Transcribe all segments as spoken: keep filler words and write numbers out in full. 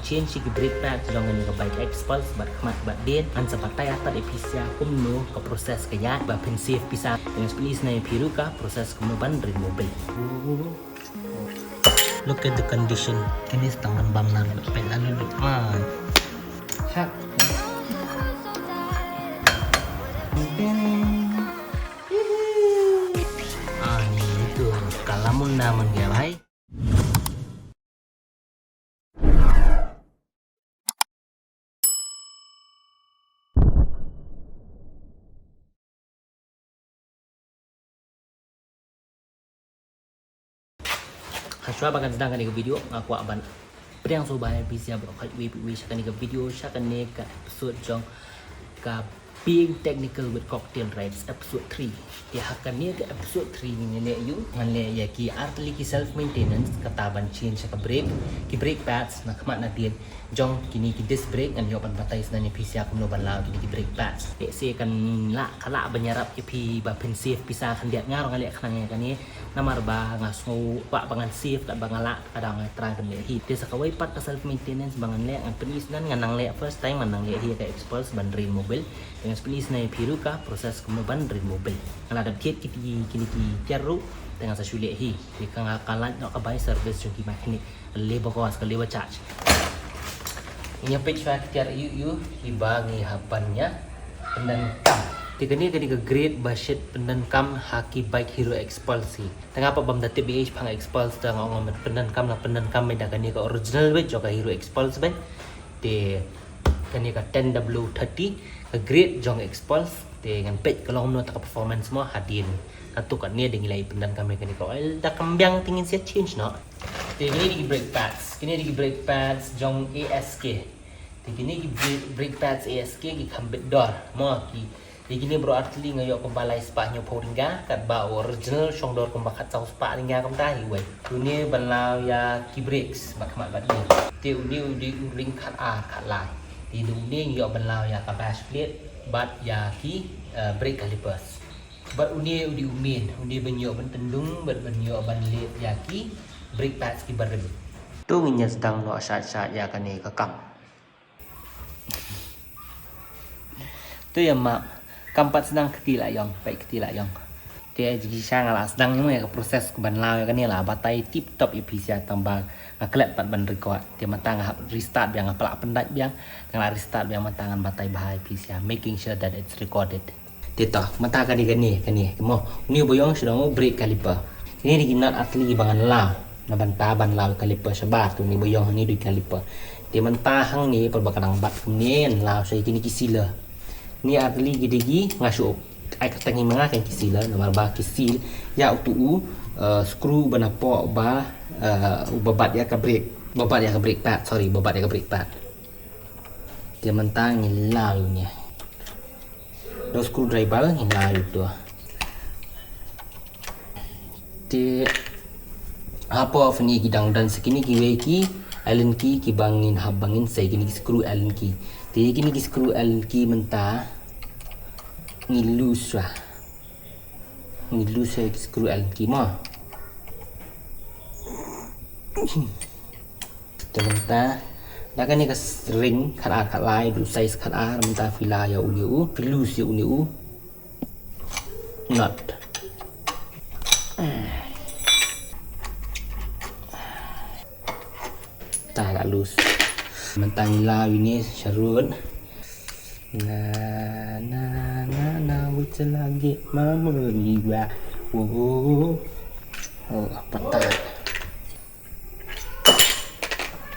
Change ïa ki brake pads jong kane ka bike Xpulse bad khmat bad dien. Ngan sa batai artat ïa phi sha kumno ka process ka ïaid ba phin save pisa. Te ngan sa pyni sha phi ruh ka process kumno ban ring mobil. Look at the condition. Kane sa tang ban bam na peit la lut lut man. Hak. Ah, ni itu. Kalamun naman dia, bhai. Hashwa ba ngan sdang kane ka video, nga kwah ban pdiang sngewbha ïa phi sha baroh kawei pa kawei sha kane ka video, sha kane ka episode jong ka Being Technical with Cocktail Rides episode three. Te ha kane ka episode three ngan leh ïa u, ngan leh ïa ki artylli ki self maintenance, kata ban change sha ka brake, ki brake pads na khmat na dien jong kine ki disc brake. Ngan ïoh ban batai sha kane phi sha kumno ban law kine ki brake pads. Te sa kan lah, ka lah ban ïarap ïa phi ba phin save pisa khyndiat. Nga ruh nga leh khnang ïa kane, namar ba nga sngew ba, ba ngan save, kat ba nga lah, ka dang nga try ban leh hi. Te sa kawei pat ka self maintenance ba ngan leh, ngan pyni sha nan, ngan nang leh first time, ngan nang leh hi ka Xpulse ban ring mobil. Te ngan sa pyni sha nan ïa phi ruh ka process kumno ban ring mobil. Nga la dep thied kine ki, kine ki tiar ruh, te ngan sa shu leh hi. Te ka nga ka lait noh ka bai service jong ki mechanic. Labour cost, ka labour charge. Ngi ïa peit shuwa ki tiar ïu ïu kiba ngi hap ban ïa pyndonkam. Te kane, kane ka grade ba shet pyndonkam ha ki bike Hero Xpulse hi. Te nga pat bym da tip ei shaphang Xpulse, te nga ong pyndonkam, la pyndonkam beit da kane ka original beit jong ka Hero Xpulse beit. Te kane ka ten W thirty, ka grade jong Xpulse. Te ngan peit ka long kumno kata ka performance mo hadien. Katto katne da ngi la ïa pyndonkam ïa kane ka oil, da kam biang te ngin sa change noh. Te kine dei ki brake pads, kine dei ki brake pads jong A S K. Te kine ki brake, brake pads A S K ki kham bit dor mo ki. Te kine baroh artylli nga ïoh kumba lai spah hynñiew phew tyngka, katba u original shong dor kumba khatsaw spah tyngka kumta hi wei. Une ban law ïa ki brakes ba khmat bad dien. Te une u dei u ring khat ar khat lai. Te une ngi ïoh ban law ïa ka bash plate bad ïa ki, eh, brake calipers. Bad une u dei u main, une ban ïoh ban tyndung bad ban ïoh ban leh ïa ki brake pads kiba rim. To ngin ïa sdang noh shat shat ïa kane ka kam. To ïa ma kam pat sdang, kti la ïong, peit kti la ïong. Te shisha nga la sdang ïa ka process ban law ïa kane, la batai tip top ïa phi sha, tang ba nga klet pat ban record. Te mynta nga hap restart biang, nga pynlah pyndait biang. Te nga la restart biang, mynta ngan batai bha ïa phi sha, making sure that it's recorded. Te to, mynta ka dei kane, kane, kane mo. Une ba ïong shu dang brake caliper. Kine dei ki nut artylli ba ngan law na bynta ban law caliper shabar. Te une ba ïong hangne dei caliper. Te mynta hangne pat ba ka dang bat kumne, ngan law sha kine ki sealer. Kine artylli ki dei ki, nga shu ai kyrteng hi ma nga kine ki sealer namar ba ki seal ïa utu u, eh, screw ba napoh ba, eh, uba bat ïa ka brake, ba bat ïa ka brake pad, sorry, ba bat ïa ka brake pad. Te mynta ngi law ïa une. Da u screwdriver ngi law ïa uto. Te hapoh phin ïohi ki dang don sa kine kiwei ki Allen key kiba ngin hap ba ngin sei, kine ki screw Allen key. Te kine ki screw Allen key mynta ngi loose shuwa. Ngi loose shuwa ki screw Allen key mo. Te mynta da kane ka s-, ring khat ar khat lai, da u size khat ar, mynta phi law ïa une u, phi loose ïa une u nut. Ta la loose. Mynta ngi law ïa une sharud. Na na na na, wut lagi mama ni wa. Wo. Oh, apa tak?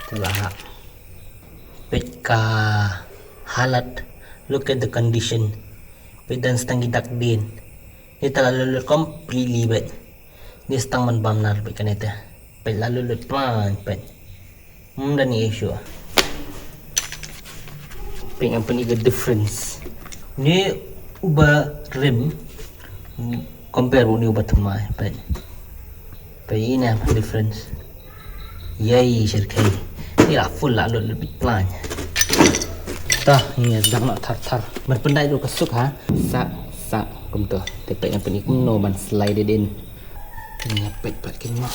Itulah. Peit ka halat. Look at the condition. Peit, don sa tang ki dak dien. Ita la lut lut completely beit. Ni sa tang ban bam nar beit kane te. Peit, la lut lut plan, peit. Hmm, don ni issue. Peit, ngan pyni ka difference. Ni uba rim, hmm, compare bad ni uba thymmai, peit. Peit ine i difference. Ïai, syrkhei. Ni la full, la lut lut beit plan. Ta, ngi sdang noh thar thar. Ban pyndait ruh ka suk ha. Sa sa kumto. Te peit, ngan pyni kumno ban slide it in. Ngi peit pat kumno.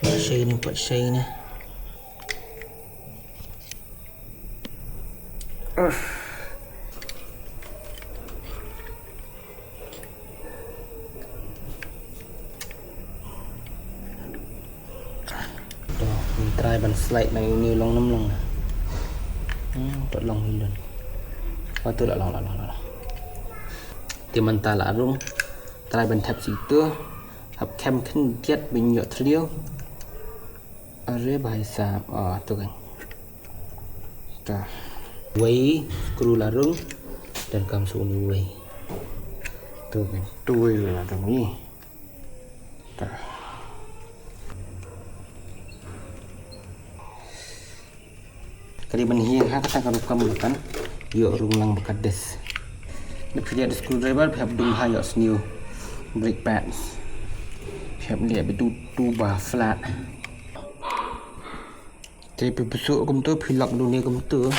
Peit shane, peit shane. To, ngin try ban slide na uni long nam long na. Hmm, to long hi lun. Oh, to la long, la long, la long. Te mynta la rung. Try ban thep sha ito. Hap khem khyndiat ban ïoh thliew. Are bhai sahab. Ah, to kan. Ta. Wei, screw la rung. Donkam sa uni wei. To kan. To wei la rung ni. Ta. Ka dei ban hiar ha kata ka rukom ba kan ïoh rung lang bad ka disc. Lada phi leh da screwdriver phi hap dung ha ïoh sniew brake pads. Phi hap leh ba tu tu ba flat. Te phi pynsuh kumtu, phi lock dune kumtu.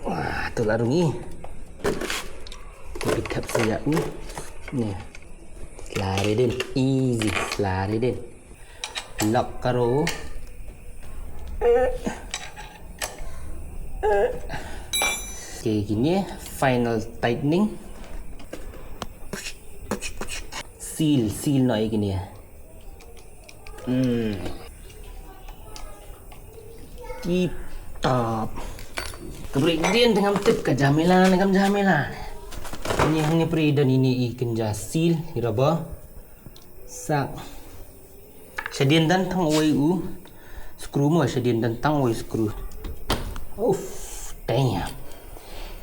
Wah, to la rung i. Te phi thep sa ïa u. Ni. Slide it in. Easy. Slide it in. Lock karo. Okay, kine final tightening. Seal, seal noh ïa kine. Hmm. Tip top. Ka brake dien te ngam tip ka jam ïa la ne kam jam ïa la. Ni hangne pyrshah ïa ine i kynja seal, i rubber. Sak. Shadien don tang uwei u screw mo, shadien don tang uwei screw. Uff, damn.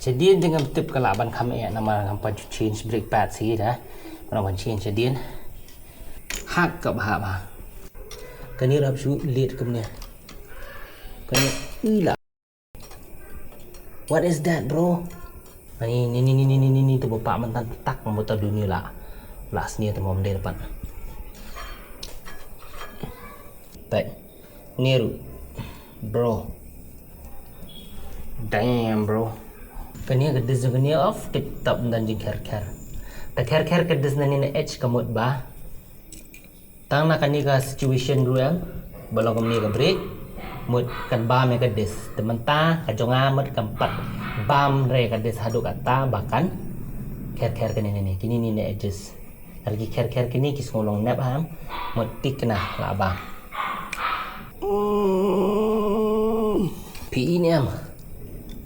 Shadien te ngam tip ka lah ban kham eh namar ngam pat ju change brake pads hi da. Ngam pat change shadien. Hak ka bha bha. Kane ruh hap shu leit kumne. Kane i la. What is that, bro? Ni, ni, ni, ni, ni, ni, ni, ni, tu bapak mentang tak motor dunia lah. Lah sini tu mau mendel depan. Baik. Ni ruh. Bro. Damn, bro. Kane ka disc kane off tip top dan jingkher-kher. Ta kher-kher ka disc na ni na edge ka mut ba. Tang na kane ka situation ruh em, ba long kumne ka brake, mut kan bam ïa ka disc. Te mynta ka jong nga mut kam pat bam re ka disc haduh katta ba kan kher kher kine ne, kine ne edges. Ar ki kher kher kine ki sngew long nep ha em, mut tik na la bam. Phi i ne em.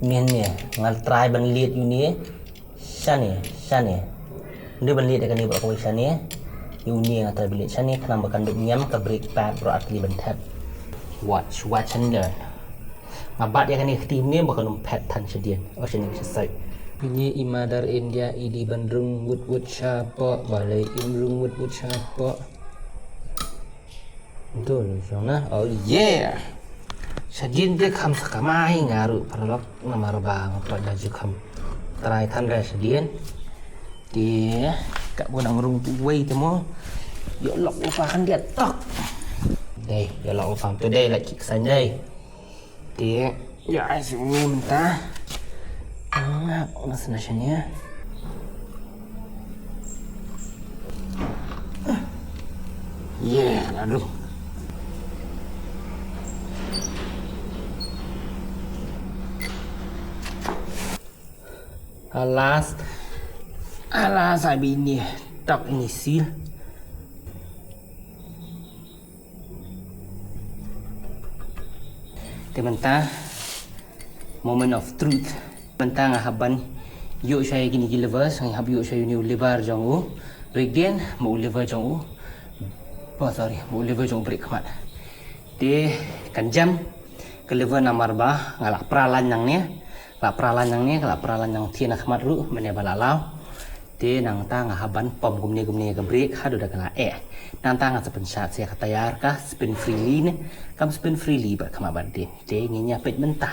Ngin ne, ngan try ban leit ïa une. Shane, shane. Ndu ban leit da kane ba kawei shane. Ïa une nga try ban leit shane khnang ba kan dep ñiam ka brake pad baroh ar tylli ban thep. Watch, watch and learn. Nga bat ïa kane ka kti ne ba kan ym phet than shadien. Oh shane sha side. Ine i mother India i dei ban rung wut wut shapoh, balei im rung wut wut shapoh. Dul jong na. Oh yeah. Shadien te kham sa kamai nga ruh paralok namar ba nga pat da ju kham try than re shadien. Te ka bu nang rung tu wei te mo. Ïoh lok lypa khyndiat tok. Dei, ïoh lok lypa tu dei, lait ki ksain dei. Te ïa ai shu une mynta. Ngap mas na shane. Ye, la dep. Alas. Alas, ai ba ine tok ine seal. Te mynta moment of truth. Mynta nga hap ban ïoh sha ïa kine ki levers, nga hap ïoh sha ïa une u lever jong u brake dien, mo u lever jong u. Oh, sorry, mo u lever jong u brake khmat. Te kan jam ka lever namar ba nga la pra lain nangne, la pra lain nangne, ka la pra lain nangthie na khmat ruh, mynne ba la law. Te nangta nga hap ban pom kumne kumne ka brake haduh da ka la eh. Nangta nga sa pynshad sa ïa ka tyre ka spin freely ne kam spin freely bad khmat bad dien. Te ngin ïa peit mynta.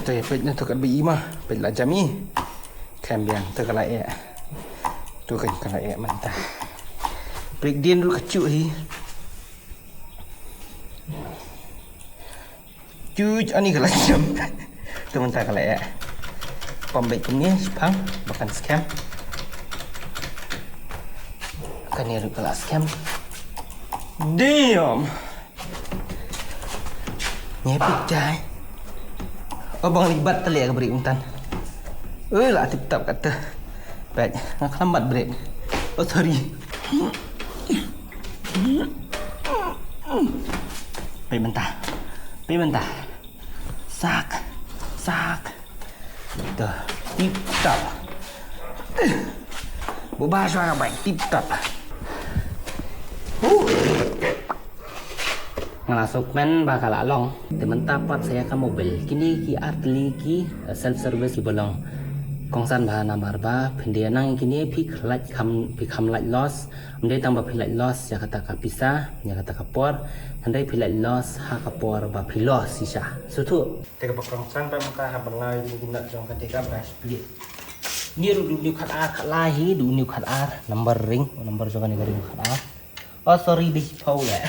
Te ïa peit na to kat ba i ma peit la jam i. Khem biang to ka la eh. To kan ka la eh mynta. Brake dien ruh ka chuh hi. Chuh, ani ka la skhem. Te mynta ka la eh. Pom beit kumne shipang ba kan skhem. Kane ruh ka la skhem. Damn. Nge pit jai. Ba bang libat tali ka brake myntan. Eh, la tip tap kata. Peit, nga khlem bat brake. Oh, sorry. Peit mynta. Peit mynta. Sak. Sak. Tuh, tip tap. Buba shwa ka bike tip tap. Huh. Nga la sngewkmen ba ka la long. Te mynta pat sa ïa ka mobil. Kine ki ar tylli ki, eh, self service kiba long kongsan bha namar ba phin dei nang kine phi khlait kham, phi kham lait loss. Ym dei tang ba phi lait loss ïa kata ka pisa, ïa kata ka por. Hynrei phi lait loss ha ka por ba phi loss shisha. Sngewthuh. Te kaba kongsan pat mynta haba nga ïoh ïa ki nut jong kane ka brush split. Ni ruh dei une u khatar, khatlai hi, dei une u khatar. Number ring, number jong kane ka ring khatar. Oh, sorry, dei pau le.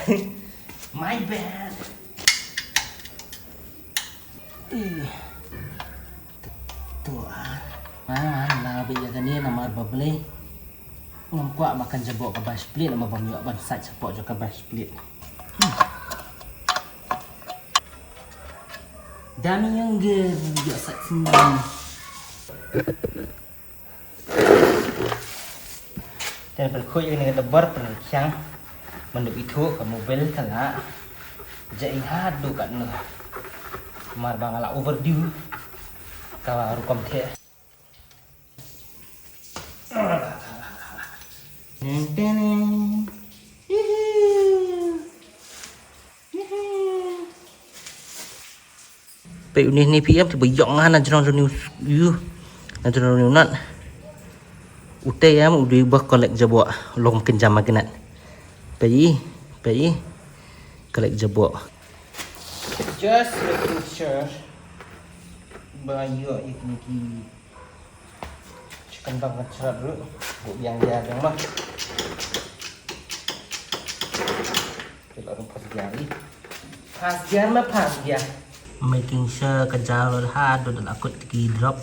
My bad. Ih. Tu, tu, ah. Ah, la beit ïa kane namar ba balei. Ngam kwah ba kan jaboh ka brush split, namar bym ïoh ban sait shapoh jong ka brush split. Hmm. Dami yang ger, ïoh sait sendiri. Te pyrkhat ïa kane ka debor pyrkhiang. Mynta ithuh ka mobil ka la jai haduh katno. Namar ba nga la overdue. Ka rukom te. Neng teneng. Hihi. Hihi. Peit une ne phi em, te ba ïong ha na jrong jrong u, na jrong jrong u nut. Ute em, u dei ba collect jaboh, long kin jam ha ki nut. Peit, peit, collect jaboh. Just making sure ba ïoh ïa kine ki Chicken bang kan chrat ruh. Buh biang dia biang mah. Kita orang pas dia ni. Pas dia mah pas dia. Making sure ka jaw ruh ha dud la kut ki drop.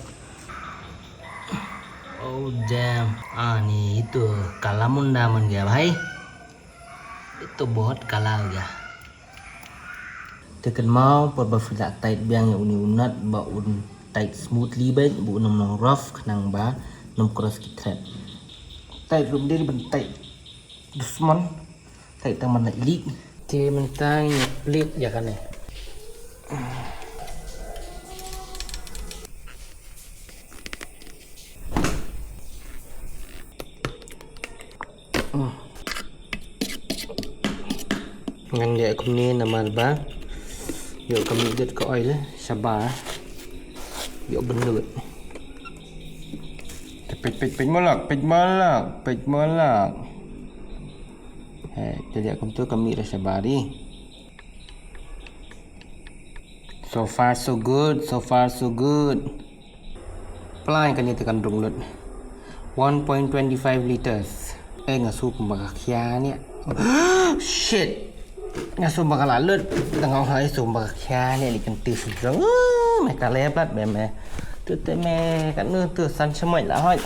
Oh damn. Ah, ni itu kalamun daman dia, bhai. Itu bahut kala ho gaya. Te kynmaw, por ba phi la tight biang ïa une u nut ba un tight smoothly beit, ba un ym long rough khnang ba un ym cross ki thread. Tight ruh ym dei ban tight dusmon, tight tang ban lait leak. Te mynta ngin ïa pleat ïa kane. Ngan leh kumne namar ba ïoh ka mih dud ka oil shabar, ïoh bynnud. Te peit, peit, peit molak, peit molak, peit molak. He, te leh kumtu ka mih ra shabar hi. So far so good, so far so good. Plai kane te kan rung lut. One point twenty five liters. Eh, nga sngew kumba ka khia ne. Shit. Nga sngew ba ka la lut. Tang nga sngew kumba ka khia ne, li kan tis jong. Uh, me ka le plat be me. Tu te me ka nu tu san shmai la hoi.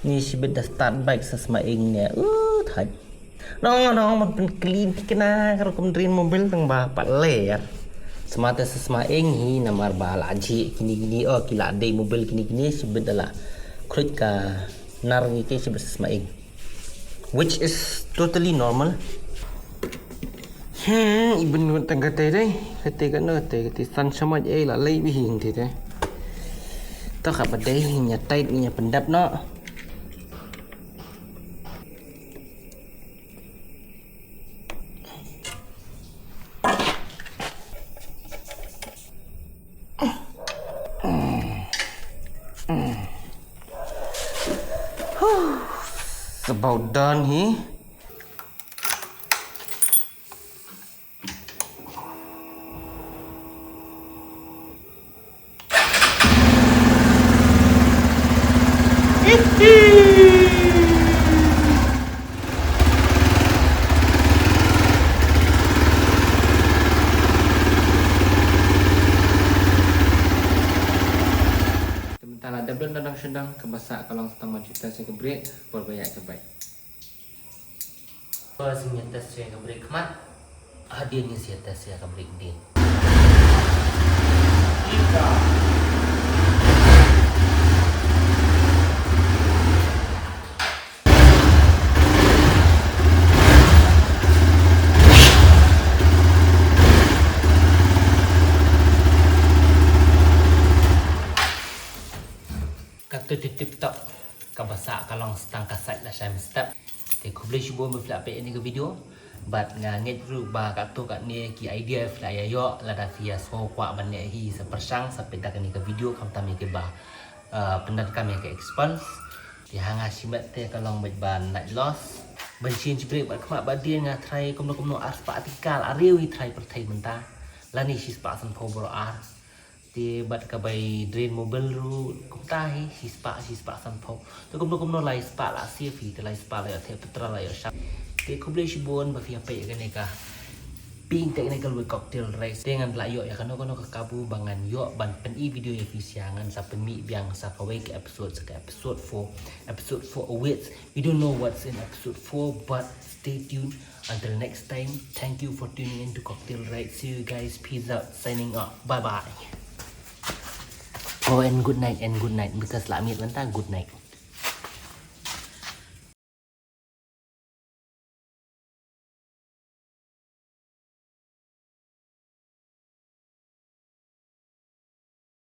Ni shibit da start bike sa sma ing ne. Uh, thai. Nong, nong, man pyn clean phi kane ka rukom drain mobil tang ba pat ler. Sma te sa sma ing hi namar ba la jih kine kine, oh, ki la dei mobil kine kine, shibit da la khluit ka nar ngi te shibit sa sma ing. Which is totally normal. Hmm, i bynnud tang kata dei. Kata kano kata, kata san shmai eh la lei bih hi kata dei. To ka ba dei, ngi ïa tight, ngi ïa pyndap noh. It's about done hi. Te mynta la dep don da dang sha dang, kaba sah ka long sa tang ban shu test ïa ka brake, por ba ïaid ka bike. Ba shu ïa test ïa ka brake khmat. Hadien ngin sa ïa test ïa ka brake dien. Katto tip tip top. Kaba sah ka long stang ka sait la shai mynstep. Te khublei shibun ba phi la peit ïa kane ka video. Bad nga ngeit ruh ba katto katne ki idea phi la ïa ïoh lada phi ïa sngewkwah ban leh hi sa pyrshang sa peit da kane ka video khamtam ïa kiba, uh, pyndonkam ïa ka expense. Te ha nga shimet te ka long beit ba night loss. Ban change brake bad khmat bad dien nga try kumno kumno ar spah artikal, ar ïa hi try pyrthei mynta. Lane shi spah san phew baroh ar. Te bad ka bai drain mobil ruh kumta hi, shi spah, shi spah san phew. Te kumno kumno lai spah la save hi, te lai spah la ïoh theh petrol la ïoh shap. Te khublei shibun ba phi ïa peit ïa kane ka Pink Technical Weight Cocktail Rice. Te ngan lah ïoh ïa kano kano ka kabu ba ngan ïoh ban pyni video ïa phi sha, ngan sa pynmih biang sa kawei ka episode, sa ka episode four. Episode four awaits. We don't know what's in episode four, but stay tuned. Until next time, thank you for tuning in to Cocktail Rice. See you guys. Peace out. Signing off. Bye bye. Oh, and good night, and good night. Because la miet mynta, good night.